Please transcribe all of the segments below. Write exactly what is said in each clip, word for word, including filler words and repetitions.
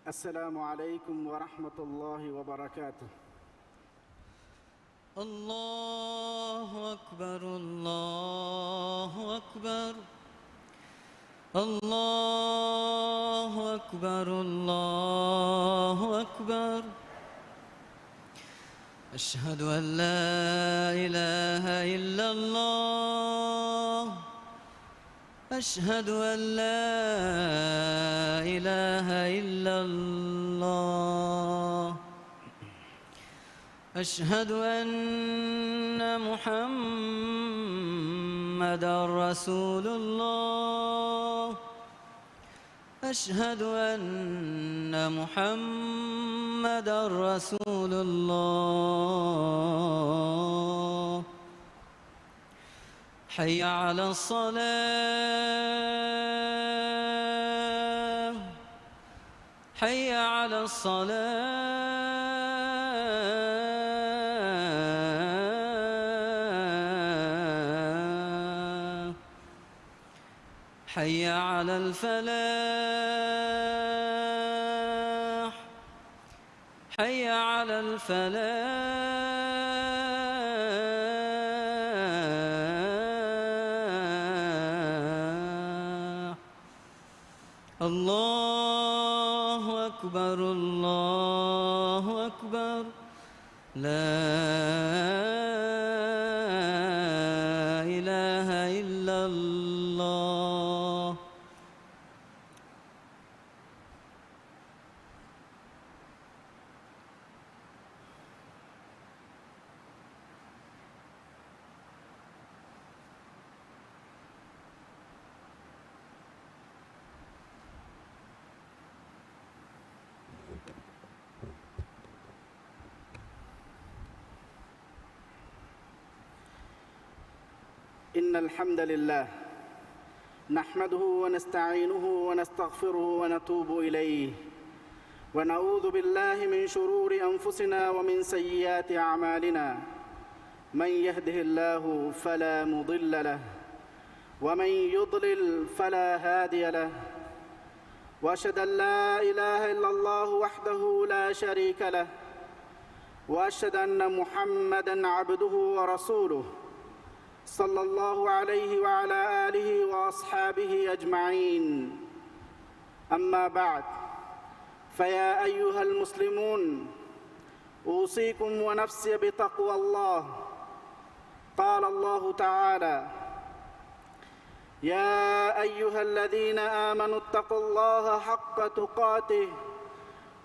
السلام عليكم ورحمة الله وبركاته. الله أكبر، الله أكبر، الله أكبر، الله أكبر. أشهد أن لا إله إلا الله. أشهد أن لا إله إلا الله. أشهد أن محمدا رسول الله. أشهد أن محمدا رسول الله. حي على الصلاة. حي على الصلاة. حي على الفلاح. حي على الفلاح. الله أكبر، الله أكبر. لا إله إلا الله. إن الحمد لله نحمده ونستعينه ونستغفره ونتوب إليه، ونعوذ بالله من شرور أنفسنا ومن سيئات أعمالنا. من يهده الله فلا مضل له، ومن يضلل فلا هادي له، وأشهد أن لا إله إلا الله وحده لا شريك له، وأشهد أن محمدا عبده ورسوله، صلى الله عليه وعلى آله وأصحابه أجمعين. أما بعد، فيا أيها المسلمون، أوصيكم ونفسي بتقوى الله. قال الله تعالى: يا أيها الذين آمنوا اتقوا الله حق تقاته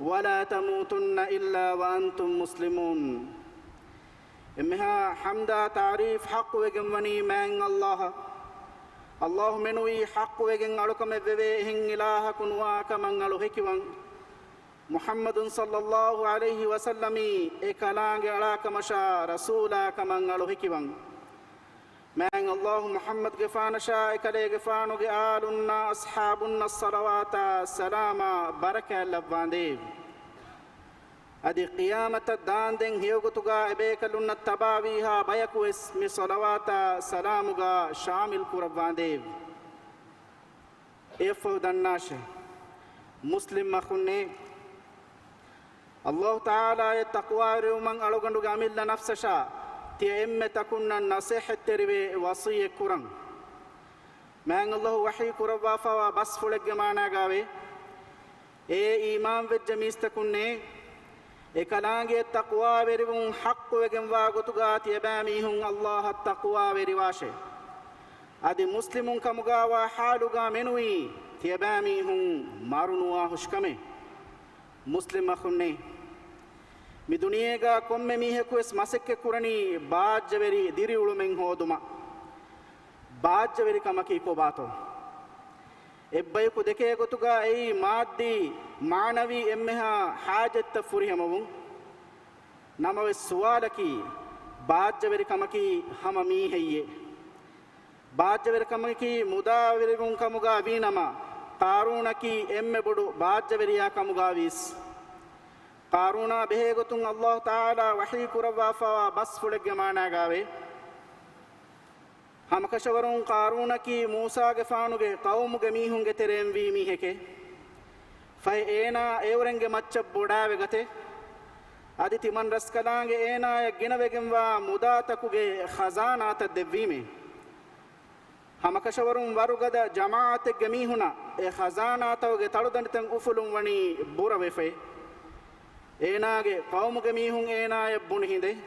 ولا تموتن إلا وأنتم مسلمون. އެންމެހާ ޙަމްދާ ތަޢުރީފް ޙައްޤުވެގެންވަނީ މާތް ﷲ އަށް. ﷲ މެނުވީ ޙައްޤުވެގެން އަޅުކަމެއް ވެވޭ އެހެން އިލާހަކު ނުވާ ކަމަށް އަޅު ހެކިވަން. މުޙައްމަދު ޞައްލައްލާހު ޢަލައިހި ވަސައްލަމީ އެ ކަލާނގެ އަޅާ ކަމަށާ ރަސޫލާ ކަމަށް އަޅު ހެކިވަން. މާތް ﷲ މުޙައްމަދުގެފާނަށާ އެކަލޭގެފާނުގެ އާލުންނާ އަޞްޙާބުންނަށް ޞަލަވާތާ ސަލާމާ ބަރަކާތްލައްވާނދޭވެ. އަދި ޤިޔާމަތަށް ދާންދެން ހެޔޮގޮތުގާ އެބޭކަލުންނަށް ތަބާވީހާ ބަޔަކުވެސް މި ޞަލަވާތާ ސަލާމުގާ ޝާމިލް ކުރައްވާނދޭވެ. އެއަށްފަހު ދަންނާށޭ، މުސްލިމް އަޚުންނޭ، ﷲ ތަޢާލާއަށް ތަޤްވާވެރިވުމަށް އަޅުގަނޑުގެ އަމިއްލަ ނަފްސަށާ ތިޔަ އެންމެ ތަކުންނަށް ނަޞޭޙަތްތެރިވެ ވަޞިއްޔަތް ކުރަން. މާތް ﷲ ވަޙީ ކުރައްވާފައިވާ ބަސްފުޅެއްގެ މާނާގާވޭ، އޭ އީމާންވެއްޖެ މީސްތަކުންނޭ، އެކަލާނގެއަށް ތަޤްވާވެރިވުން ޙައްޤުވެގެންވާ ގޮތުގާ ތިޔަބައިމީހުން ﷲ އަށް ތަޤްވާވެރިވާށޭ. އަދި މުސްލިމުން ކަމުގާވާ ޙާލުގާ މެނުވީ ތިޔަބައިމީހުން މަރު ނުވާހުށިކަމެއް. މުސްލިމް އަޚުންނޭ، މި ދުނިޔޭގާ ކޮންމެ މީހަކުވެސް މަސައްކަތްކުރަނީ ބާއްޖަވެރި ދިރިއުޅުމެއް ހޯދުމަށް. ބާއްޖަވެރިކަމަކީ ކޮބާތޯ؟ އެއްބަޔަކު ދެކޭ ގޮތުގާ އެއީ މާއްދީ، މާނަވީ އެންމެހާ ޙާޖަތްތައް ފުރިހަމަވުން. ނަމަވެސް ސުވާލަކީ، ބާއްޖަވެރިކަމަކީ ހަމަ މީހެއްޔޭ؟ ބާއްޖަވެރިކަމަކީ މުދާވެރިވުން ކަމުގާ ވީނަމަ، ޤާރޫނަކީ އެންމެ ބޮޑު ބާއްޖަވެރިޔާ ކަމުގާވީސް. ޤާރޫނާ ބެހޭގޮތުން ﷲ ތަޢާލާ ވަޙީ ކުރައްވާފައިވާ ބަސްފުޅެއްގެ މާނާގާވޭ، ހަމަކަށަވަރުން ޤާރޫނަކީ މޫސާގެފާނުގެ ޤައުމުގެ މީހުންގެ ތެރެއިން ވީ މީހެކޭ. ފަހެ އޭނާ އެއުރެންގެ މައްޗަށް ބޮޑާވެގަތެ. އަދި ތިމަން ރަސްކަލާނގެ އޭނާޔަށް ގިނަވެގެންވާ މުދާތަކުގެ ޚަޒާނާތައް ދެއްވީމޭ. ހަމަކަށަވަރުން ވަރުގަދަ ޖަމާޢަތެއްގެ މީހުނަށް އެ ޚަޒާނާތަކުގެ ތަޅުދަނޑިތައް އުފުލުން ވަނީ ބުރަވެފައި. އޭނާގެ ޤައުމުގެ މީހުން އޭނާޔަށް ބުނި ހިނދެއް،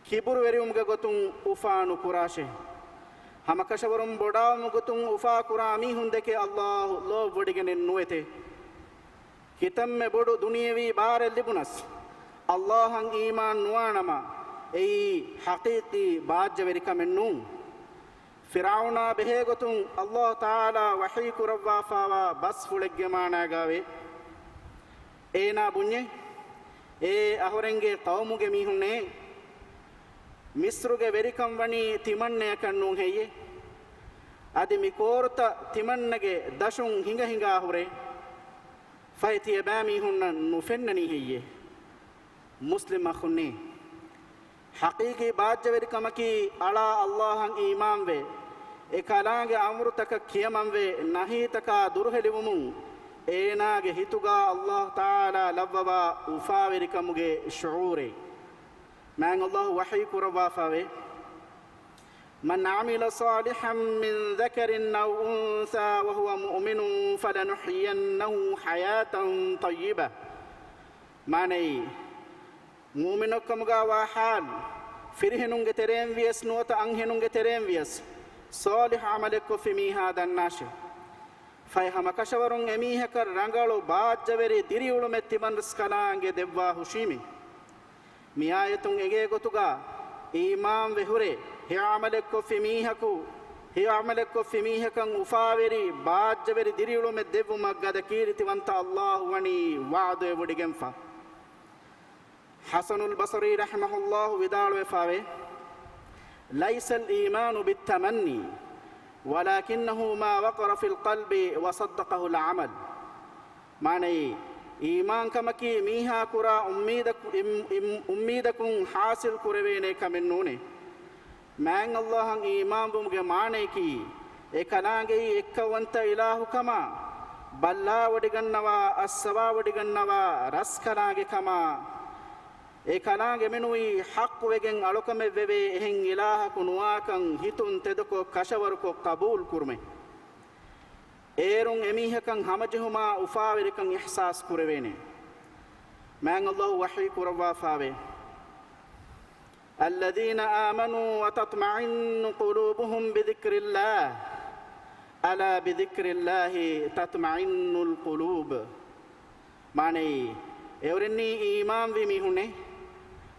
ކިބުރުވެރިވުމުގެ ގޮތުން އުފާ ނުކުރާށޭ. ހަމަކަށަވަރުން ބޮޑާވުމުގެ ގޮތުން އުފާކުރާ މީހުންދެކެ ﷲ ލޯބިވޮޑިގެނެއް ނުވެތޭ. ކިތަންމެ ބޮޑު ދުނިޔެވީ ބާރެއް ލިބުނަސް، ﷲ އަށް އީމާން ނުވާނަމަ، އެއީ ޙަޤީޤީ ބާއްޖަވެރިކަމެއް ނޫން. ފިރްޢައުނާ ބެހޭގޮތުން ﷲ ތަޢާލާ ވަޙީ ކުރައްވާފާވާ ބަސްފުޅެއްގެ މާނާގައިވޭ. އޭނާ ބުންޏޭ، އޭ އަހުރެންގެ ޤައުމުގެ މީހުންނޭ! މިޞްރުގެ ވެރިކަން ވަނީ ތިމަންނަޔަކަށް ނޫން ހެއްޔޭ؟ އަދި މި ކޯރުތައް ތިމަންނަގެ ދަށުން ހިނގަ ހިނގާ ހުރޭ. ފަހެ ތިޔަބައިމީހުންނަށް ނުފެންނަނީ ހެއްޔޭ؟ މުސްލިމް އަޚުންނޭ! ޙަޤީޤީ ބާއްޖަވެރިކަމަކީ އަޅާ ﷲ އަށް އީމާންވެ، އެކަލާނގެ އަމުރުތަކަށް ކިޔަމަންވެ، ނަހީތަކާ ދުރުހެލިވުމުން އޭނާގެ ހިތުގާ ﷲ ތަޢާލާ ލައްވަވާ އުފާވެރިކަމުގެ ޝުޢޫރޭ. މާތް ﷲ ވަޙީ ކުރައްވާފައިވޭ، مَنْ عَمِلَ صَالِحًا مِنْ ذَكَرٍ أَوْ أُنْثَى وَهُوَ مُؤْمِنٌ فَلَنُحْيِيَنَّهُ حَيَاةً طَيِّبَةً. މާނައީ، މުއުމިނެއްކަމުގައިވާ ޙާލު، ފިރިހެނުންގެ ތެރެއިން ވިޔަސް ނުވަތަ އަންހެނުންގެ ތެރެއިން ވިޔަސް، ޞާލިޙު ޢަމަލެއްކޮށްފި މީހާ ދަންނާށޭ. ފަހެ ހަމަކަށަވަރުން އެމީހަކަށް ރަނގަޅު ބާއްޖަވެރި ދިރިއުޅުމެއް ތިމަންރަސްކަލާނގެ ދެއްވާ ހުށީމޭ. މިއާޔަތުން އެނގޭ ގޮތުގަ އީމާންވެ ހުރެ ހެޔޮ ޢަމަލެއްކޮށްފި މީހަކު، ހެޔޮ ޢަމަލެއްކޮށްފި މީހަކަށް އުފާވެރި ބާއްޖަވެރި ދިރިއުޅުމެއް ދެއްވުމަށް ގަދަ ކީރިތިވަންތަ ﷲ ވަނީ ވަޢުދުވެވޮޑިގެންފަ. ޙަސަނުލް ބަޞްރީ ރަޙިމަހުﷲ ވިދާޅުވެފައިވޭ، لَيْسَ الْإِيمَانُ بِالتَّمَنِّي، وَلَكِنَّهُ مَا وَقَرَ فِي الْقَلْبِ وَصَدَّقَهُ الْعَمَلُ. މާނައީ، އީމާންކަމަކީ މީހާ ކުރާ އުއްމީދަކު-، އިމް-، އިމް-، އުއްމީދަކުން ޙާޞިލް ކުރެވޭނޭ ކަމެއް ނޫނޭ. މާތް ﷲ އަށް އީމާންވުމުގެ މާނަޔަކީ، އެކަލާނގެއީ އެއްކައުވަންތަ އިލާހުކަމާ، ބައްލާވޮޑިގަންނަވާ، އައްސަވާވޮޑިގަންނަވާ ރަސްކަލާނގެކަމާ، އެކަލާނގެ މެނުވީ ޙައްޤުވެގެން އަޅުކަމެއްވެވޭ އެހެން އިލާހަކު ނުވާކަން ހިތުން ތެދުކޮށް ކަށަވަރުކޮށް ޤަބޫލު ކުރުމެއް. އޭރުން އެމީހަކަށް ހަމަޖެހުމާ އުފާވެރިކަން އިޙްސާސް ކުރެވޭނެ. މާތް ﷲ ވަޙީ ކުރައްވާފައިވޭ، الَّذِينَ آمَنُوا وَتَطْمَئِنُّ قُلُوبُهُمْ بِذِكْرِ اللَّهِ، أَلَا بِذِكْرِ اللَّهِ تَطْمَئِنُّ الْقُلُوبُ. މާނައީ، އެއުރެންނީ އީމާންވި މީހުންނޭ.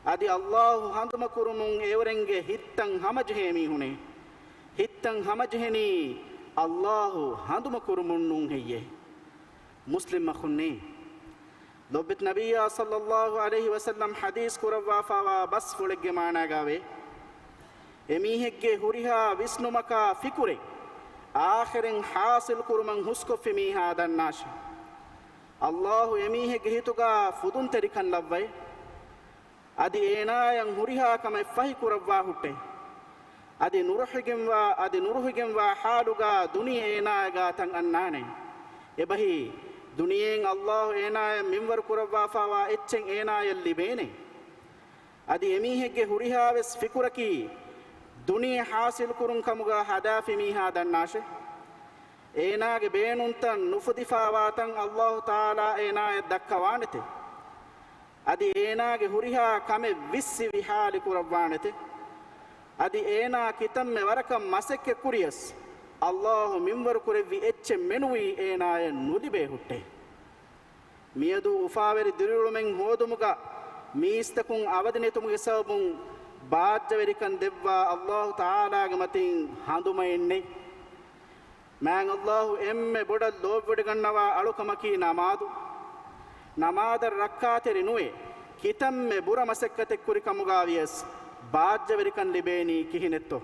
އަދި ﷲ ހަނދުމަކުރުމުން އެއުރެންގެ ހިތްތައް ހަމަޖެހޭ މީހުންނޭ. ހިތްތައް ހަމަޖެހެނީ ﷲ ހަނދުމަކުރުމުން ނޫން ހެއްޔޭ؟ މުސްލިމް އަޚުންނޭ! ލޯބިވެތި ނަބިއްޔާ ޞައްލައްލާހު ޢަލައިހި ވަސައްލަމް ޙަދީޘް ކުރައްވާފައިވާ ބަސްފުޅެއްގެ މާނާގައިވޭ، އެމީހެއްގެ ހުރިހާ ވިސްނުމަކާ ފިކުރެއް އާޚިރެއް ޙާޞިލް ކުރުމަށް ހުސްކޮށްފި މީހާ ދަންނާށޭ. ﷲ އެމީހެއްގެ ހިތުގަ ފުދުންތެރިކަން ލައްވައި، އަދި އޭނާޔަށް ހުރިހާ ކަމެއް ފަހި ކުރައްވާ ހުއްޓޭ. އަދި ނުރުހިގެންވާ، އަދި ނުރުހިގެންވާ ޙާލުގަ ދުނިޔެ އޭނާގެ ގާތަށް އަންނާނެ. އެބަހީ، ދުނިޔެއިން ﷲ އޭނާޔަށް މިންވަރު ކުރައްވާފައިވާ އެއްޗެއް އޭނާޔަށް ލިބޭނެ. އަދި އެމީހެއްގެ ހުރިހާވެސް ފިކުރަކީ، ދުނިޔެ ޙާޞިލް ކުރުން ކަމުގަ ހަދާފި މީހާ ދަންނާށޭ. އޭނާގެ ބޭނުންތައް ނުފުދިފައިވާތަން ﷲ ތަޢާލާ އޭނާޔަށް ދައްކަވާނެތެ. އަދި އޭނާގެ ހުރިހާ ކަމެއް ވިއްސި ވިހާލި ކުރައްވާނެތެ. އަދި އޭނާ ކިތަންމެ ވަރަކަށް މަސައްކަތް ކުރިޔަސް، ﷲ މިންވަރު ކުރެއްވި އެއްޗެއް މެނުވީ އޭނާޔަށް ނުލިބޭ ހުއްޓޭ. މިއަދު އުފާވެރި ދިރިއުޅުމެއް ހޯދުމުގަ މީސްތަކުން އަވަދިނެތުމުގެ ސަބަބުން ބާއްޖަވެރިކަން ދެއްވާ ﷲ ތަޢާލާގެ މަތިން ހަނދުމައެއް ނެތް. މާތް ﷲ އެންމެ ބޮޑަށް ލޯބިވޮޑިގަންނަވާ އަޅުކަމަކީ ނަމާދު. ނަމާދަށް ރައްކާތެރި ނުވެ، ކިތަންމެ ބުރަ މަސައްކަތެއް ކުރި ކަމުގަ ވިޔަސް ބާއްޖަވެރިކަން ލިބޭނީ ކިހިނެއްތޯ؟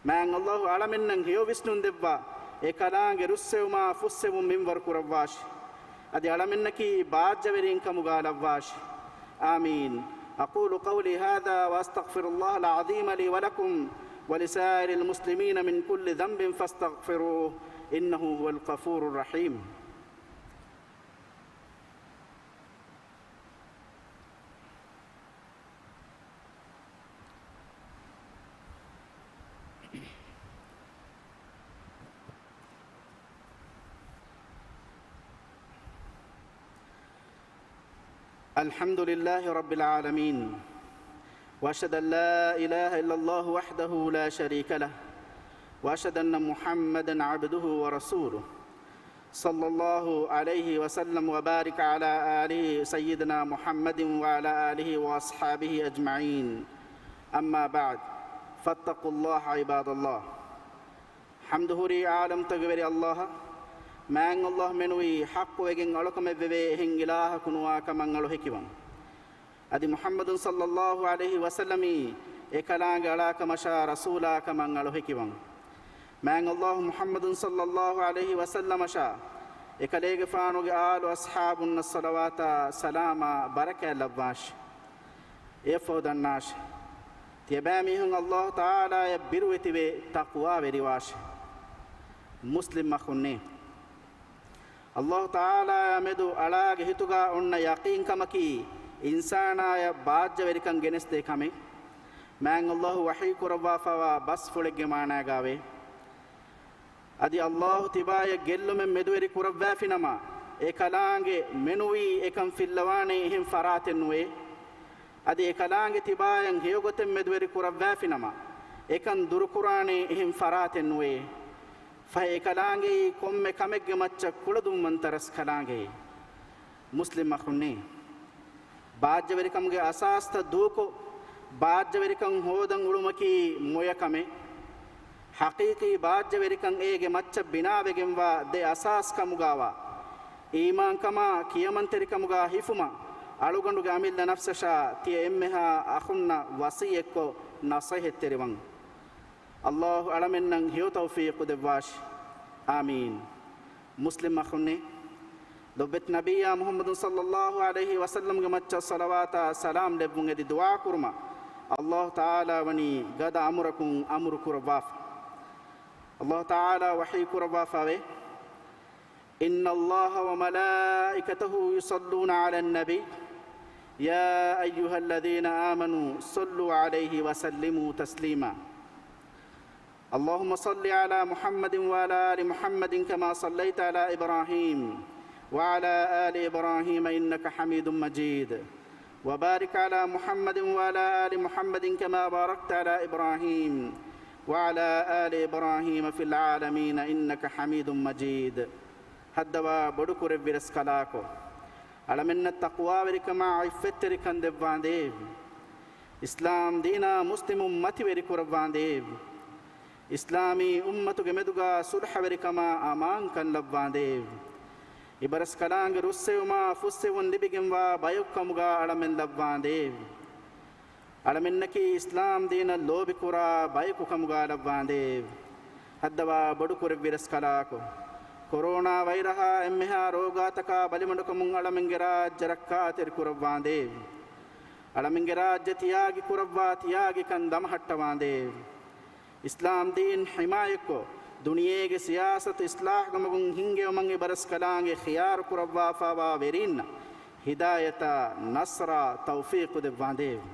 މާތް ﷲ އަޅަމެންނަށް ހެޔޮ ވިސްނުން ދެއްވާ، އެކަލާނގެ ރުއްސެވުމާ ފުއްސެވުން މިންވަރު ކުރައްވާށި. އަދި އަޅަމެންނަކީ ބާއްޖަވެރީން ކަމުގަ ލައްވާށި. آمين. أقول قولي هذا وأستغفر الله العظيم لي ولكم ولسائر المسلمين من كل ذنب فاستغفروه إنه هو الغفور الرحيم. الحمد لله رب العالمين، وأشهد أن لا إله إلا الله وحده لا شريك له، وأشهد أن محمدا عبده ورسوله، صلى الله عليه وسلم وبارك على آله سيدنا محمد وعلى آله وأصحابه أجمعين. أما بعد، فاتقوا الله عباد الله. ޙަމްދު ހުރީ ޢާލަމްތަކުގެ ވެރި ﷲ އަށް. މާތް ﷲ މެނުވީ ޙައްޤުވެގެން އަޅުކަމެއްވެވޭ އެހެން އިލާހަކު ނުވާ ކަމަށް އަޅު ހެކިވަން. އަދި މުޙައްމަދު ޞައްލައްލާހު ޢަލައިހި ވަސައްލަމީ އެކަލާނގެ އަޅާކަމަށާ ރަސޫލާ ކަމަށް އަޅު ހެކިވަން. މާތް ﷲ މުޙައްމަދު ޞައްލައްލާހު ޢަލައިހި ވަސައްލަމަށާ އެކަލޭގެފާނުގެ އާލު އަޞްޙާބުންނަށް ޞަލަވާތާ ސަލާމާ ބަރަކާތް ލައްވާށި. އެއަށްފަހު ދަންނާށި، ތިޔަބައިމީހުން ﷲ ތަޢާލާޔަށް ބިރުވެތިވެ ތަޤްވާވެރިވާށި. މުސްލިމް އަޚުންނޭ! ﷲ ތަޢާލާޔާ މެދު އަޅާގެ ހިތުގާ އޮންނަ ޔަޤީންކަމަކީ އިންސާނާޔަށް ބާއްޖަވެރިކަން ގެނެސްދޭ ކަމެއް. މާތް ﷲ ވަޙީ ކުރައްވާފައިވާ ބަސްފުޅެއްގެ މާނާގާވޭ. އަދި ﷲ ތިބާޔަށް ގެއްލުމެއް މެދުވެރި ކުރައްވާފިނަމަ، އެކަލާނގެ މެނުވީ އެކަން ފިއްލަވާނޭ އެހެން ފަރާތެއް ނުވޭ. އަދި އެކަލާނގެ ތިބާޔަށް ހެޔޮގޮތެއް މެދުވެރި ކުރައްވާފިނަމަ، އެކަން ދުރުކުރާނޭ އެހެން ފަރާތެއް ނުވޭ. ފަހެ އެކަލާނގެއީ ކޮންމެ ކަމެއްގެ މައްޗަށް ކުޅަދުންވަންތަ ރަސްކަލާނގެއޭ. މުސްލިމް އަޚުންނޭ! ބާއްޖަވެރިކަމުގެ އަސާސްތައް ދޫކޮށް، ބާއްޖަވެރިކަން ހޯދަން އުޅުމަކީ މޮޔަ ކަމެއް. ޙަޤީޤީ ބާއްޖަވެރިކަން އޭގެ މައްޗަށް ބިނާވެގެންވާ ދެ އަސާސް ކަމުގާވާ، އީމާންކަމާ ކިޔަމަންތެރިކަމުގާ ހިފުމަށް އަޅުގަނޑުގެ އަމިއްލަ ނަފްސަށާ ތިޔަ އެންމެހާ އަޚުންނަށް ވަޞިއްޔަތްކޮށް ނަޞޭޙަތްތެރިވަން. ﷲ އަޅަމެންނަށް ހެޔޮ ތައުފީޤު ދެއްވާށި. އާމީން. މުސްލިމް އަޚުންނޭ! ލޮބުވެތި ނަބިއްޔާ މުޙައްމަދު ޞައްލައްލާހު ޢަލައިހި ވަސައްލަމްގެ މައްޗަށް ޞަލަވާތާ ސަލާމް ލެއްވުން އެދި ދުޢާ ކުރުމަށް ﷲ ތަޢާލާ ވަނީ ގަދަ އަމުރަކުން އަމުރު ކުރައްވާފަ. ﷲ ތަޢާލާ ވަޙީ ކުރައްވާފައެވެ. إن الله وملائكته يصلون على النبي يا أيها الذين آمنوا صلوا عليه وسلموا تسليما. اللهم صل على محمد وعلى آل محمد كما صليت على إبراهيم وعلى آل إبراهيم إنك حميد مجيد. وبارك على محمد وعلى آل محمد كما باركت على إبراهيم وعلى آل إبراهيم في العالمين إنك حميد مجيد. ހައްދަވާ ބޮޑުކުރެއްވި ރަސްކަލާކޮ، އަޅަމެންނަށް ތަޤްވާވެރިކަމާ ޢިއްފަތްތެރިކަން ދެއްވާނދޭވެ. އިސްލާމް ދީނާ މުސްލިމުން މަތިވެރި ކުރައްވާނދޭވެ. އިސްލާމީ އުއްމަތުގެ މެދުގާ ޞުލްޙަވެރިކަމާ އަމާންކަން ލައްވާނދޭވެ. އިބަރަސްކަލާނގެ ރުއްސެވުމާ ފުއްސެވުން ލިބިގެންވާ ބަޔަކު ކަމުގާ އަޅަމެން ލައްވާނދޭވެ. އަޅަމެންނަކީ އިސްލާމް ދީނަށް ލޯބިކުރާ ބަޔަކު ކަމުގާ ލައްވާނދޭވެ. ހައްދަވާ ބޮޑުކުރެއްވި ރަސްކަލާކޮ، ކޮރޯނާ ވައިރަހާ އެންމެހާ ރޯގާތަކާ ބަލިމަޑުކަމުން އަޅަމެންގެ ރާއްޖެ ރައްކާތެރި ކުރައްވާނދޭވެ. އަޅަމެންގެ ރާއްޖެ ތިޔާގި ކުރައްވާ ތިޔާގިކަން ދަމަހައްޓަވާނދޭވެ. އިސްލާމް ދީން ޙިމާޔަތްކޮށް، ދުނިޔޭގެ ސިޔާސަތު އިޞްލާޙުގެ މަގުން ހިންގެވުމަށް އިބަރަސްކަލާނގެ ޚިޔާރު ކުރައްވާފައިވާ ވެރީންނަށް ހިދާޔަތާ، ނަޞްރާ، ތައުފީޤު ދެއްވާނދޭވެ.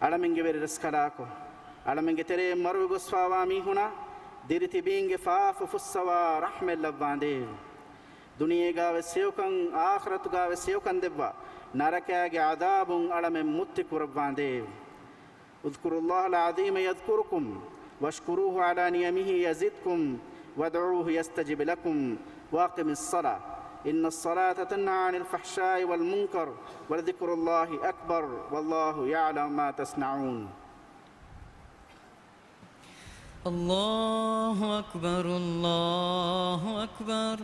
އަޅަމެންގެ ވެރި ރަސްކަލާކޮ، އަޅަމެންގެ ތެރެއިން މަރުވެގޮސްފައިވާ މީހުނާ، ދިރިތިބީންގެ ފާފަ ފުއްސަވާ ރަޙްމަތް ލައްވާނދޭވެ. ދުނިޔޭގާވެސް ހެޔޮކަން، އާޚިރަތުގާވެސް ހެޔޮކަން ދެއްވާ، ނަރަކައިގެ ޢަޛާބުން އަޅަމެން މުއްތި ކުރައްވާނދޭވެ. اذكروا الله العظيم يذكركم واشكروه على نعمه يزدكم وادعوه يستجب لكم وأقم الصلاة إن الصلاة تنهى عن الفحشاء والمنكر ولذكر الله أكبر والله يعلم ما تصنعون. الله أكبر، الله أكبر.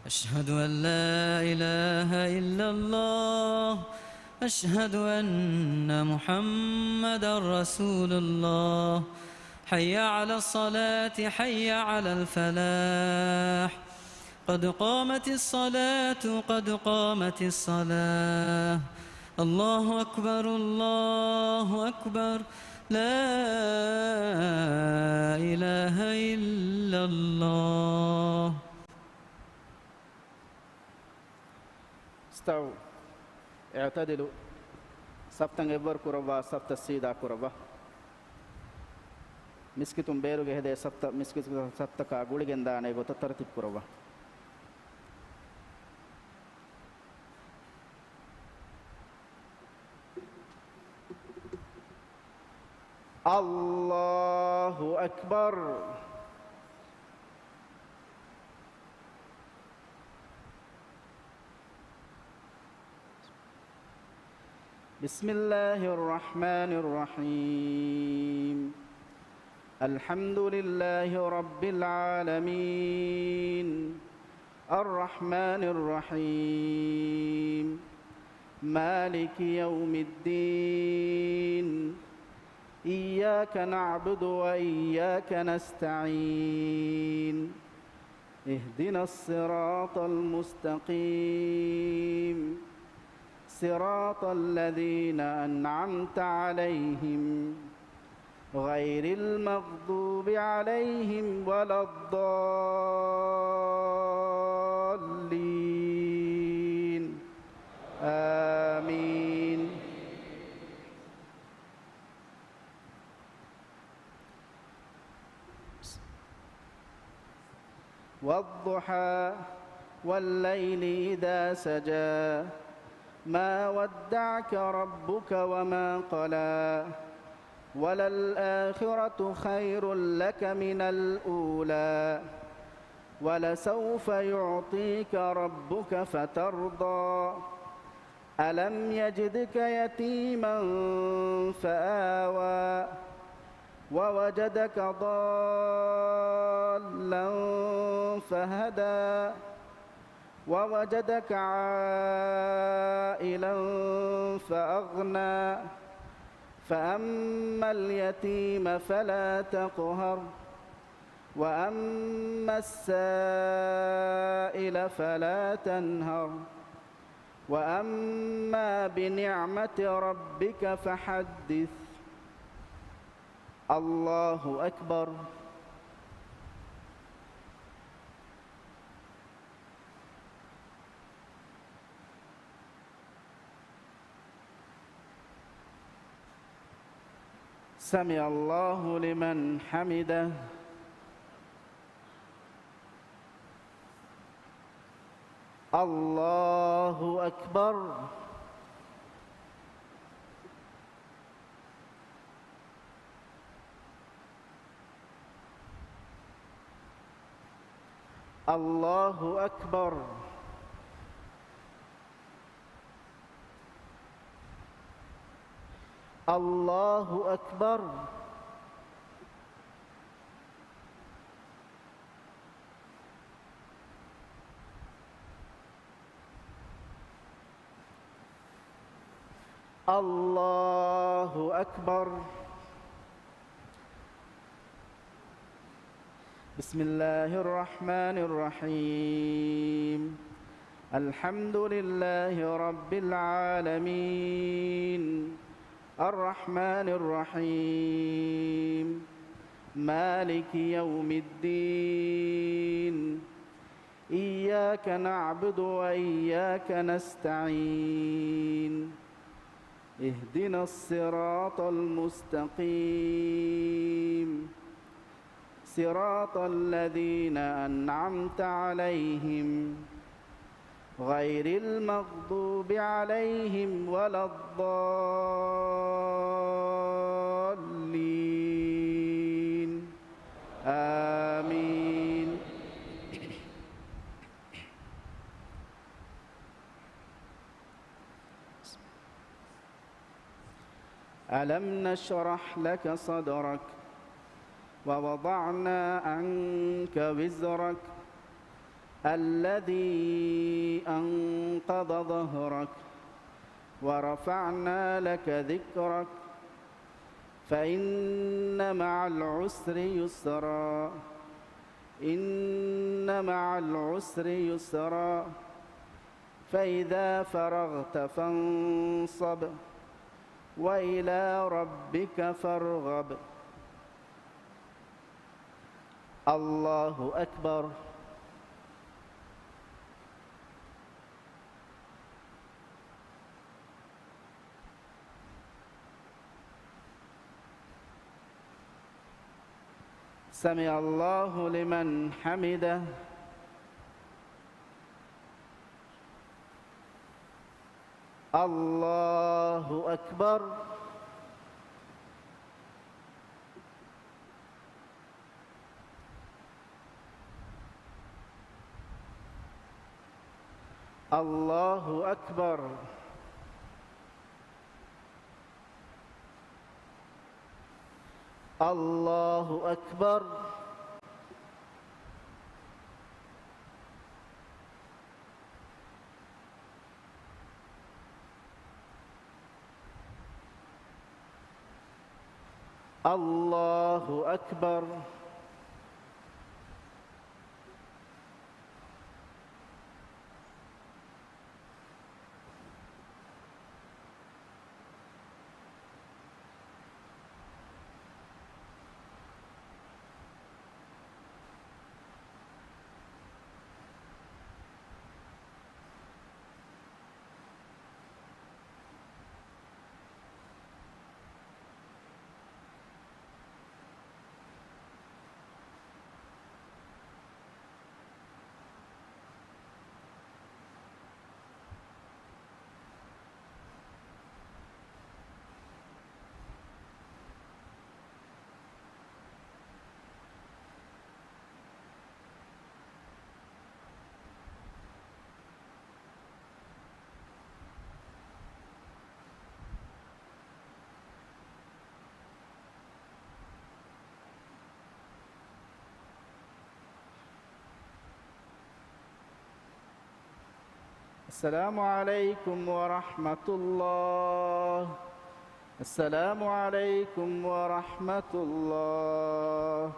أشهد أن لا إله إلا الله. أشهد أن محمدا رسول الله. حي على الصلاة، حي على الفلاح. قد قامت الصلاة، قد قامت الصلاة. الله أكبر، الله أكبر. لا إله إلا الله. استووا. اعتدلوا. ސަފްތައް އެއްވަރު ކުރައްވާ، ސަފްތައް ސީދާ ކުރައްވާ. މިސްކިތުން ބޭރުގެ ހެދޭ ސަފްތައް، މިސްކިތު ސަފްތަކާ ގުޅިގެންދާނެ ގޮތަށް ތަރުތީބު ކުރައްވާ. الله أكبر. بسم الله الرحمن الرحيم. الحمد لله رب العالمين. الرحمن الرحيم. مالك يوم الدين. إياك نعبد وإياك نستعين. اهدنا الصراط المستقيم. صراط الذين أنعمت عليهم. غير المغضوب عليهم ولا الضالين. آمين. والضحى والليل إذا سجى. ما ودعك ربك وما قلى. وللآخرة خير لك من الأولى. ولسوف يعطيك ربك فترضى. ألم يجدك يتيما فآوى. ووجدك ضالا فهدى. ووجدك عائلا فأغنى. فأما اليتيم فلا تقهر. وأما السائل فلا تنهر. وأما بنعمة ربك فحدث. الله أكبر. سمع الله لمن حمده. الله أكبر. الله أكبر. الله أكبر. الله أكبر. بسم الله الرحمن الرحيم. الحمد لله رب العالمين. الرحمن الرحيم. مالك يوم الدين. إياك نعبد وإياك نستعين. اهدنا الصراط المستقيم. صراط الذين أنعمت عليهم. غير المغضوب عليهم ولا الضالين. آمين. ألم نشرح لك صدرك ووضعنا عنك وزرك الذي أنقض ظهرك ورفعنا لك ذكرك فإن مع العسر يسرا إن مع العسر يسرا فإذا فرغت فانصب وإلى ربك فارغب. الله أكبر. سمع الله لمن حمده. الله أكبر. الله أكبر. الله أكبر. الله أكبر. السلام عليكم ورحمة الله. السلام عليكم ورحمة الله.